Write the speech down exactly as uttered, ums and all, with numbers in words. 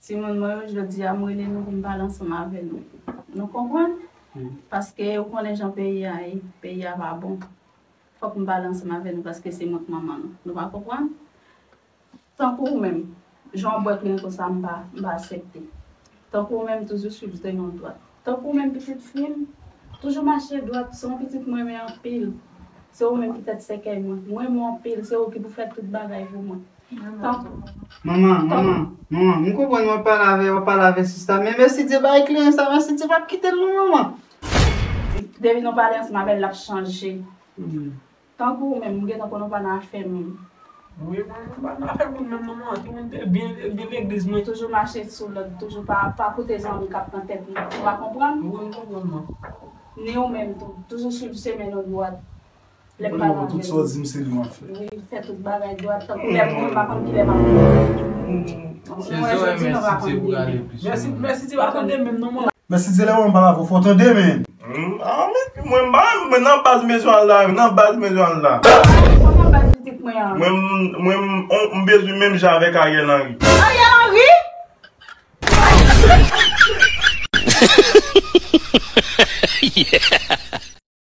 Timoun mwen yo, jodi a, m rele nou pou m pale ansanm avè nou. Nou konprann? Paske ou konnen jan peyi a ye, peyi a pa bon. Fòk m pale ansanm avè nou paske se mwen k manman nou. Nou pa konprann? Tankou ou menm, jan w bwè klen konsa, m pa, m pa aksepte. Tankou ou menm, toujou swiv chemen dwat. Tankou ou menm, pitit fi m, toujou mache dwat. Se yon pitit mwen renmen anpil. Se ou menm ki tèt sèkèy mwen. Mwen renmen w anpil. Se ou ki pou fè tout bagay pou mwen. Tankou Manman, manman, manman, m konprann w ap pale avè, w ap pale avè sista, men mèsidye bay klen sa, mèsidye p ap kite l non, manman. Depi nou pale ansanm avè l, l ap chanje. Tankou ou menm, m gentan konn ou pa nan afè moun. Wi, mwen, mwen pa nan afè moun menm non, mwen, tou mwen te byen, byen legliz mwen. Toujou mache sou lòd, toujou pa, pa koute zanmi k ap pran tèt moun. Ou pa konprann? Wi, mwen konprann mwen. Ni ou menm tou, toujou swiv chemen nou dwat. Lè m Mwen pale konn tout avè sa w di m se li m ap fè. Wi, fè tout bagay dwat, tankou lè moun pa konn kilè m ap. Mwen jodi nou pa konn kilè. Mèsi, mèsi, ti pa tande menm non, mwen. Mèsidye lè mwen pale avè w, fò w tande, men. Ah, men mwen, mwen, mwen nan baz mezon an la, nan baz mezon an la. Kòman baz pitit mwen an? Mwen, mwen, m bezwen menm jan avèk Ariel Henry. Ariel Henry?